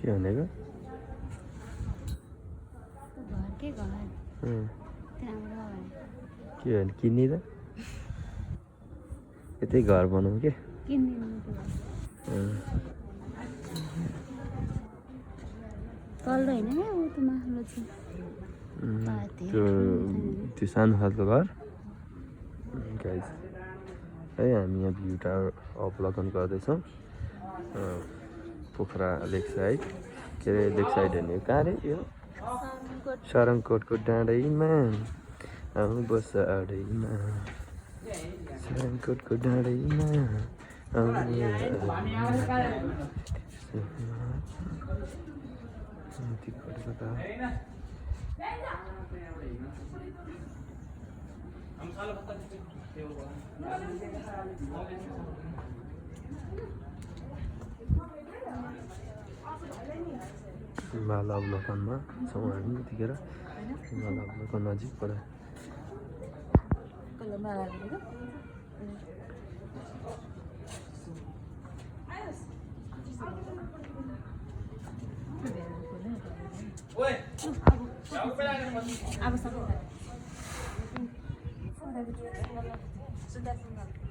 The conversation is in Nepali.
के भनेको घरकै घर राम्रो के भने किन्ने त यतै घर बनाऊ के तल्लो होइन क्या ऊ त माथिल्लो चाहिँ त्यो सानो खालको घर गाइस है हामी यहाँ भ्यू टावर अवलोकन गर्दैछौँ पोखरा लेक साइड के अरे लेक साइड होइन कहाँ अरे यो सारङकोटको डाँडैमा आउँ बस आडैमा सारङकोटको डाँडैमा माला अवलोकनमा छौँ हामी यतिखेर माला अवलोकन नजिकबाट अब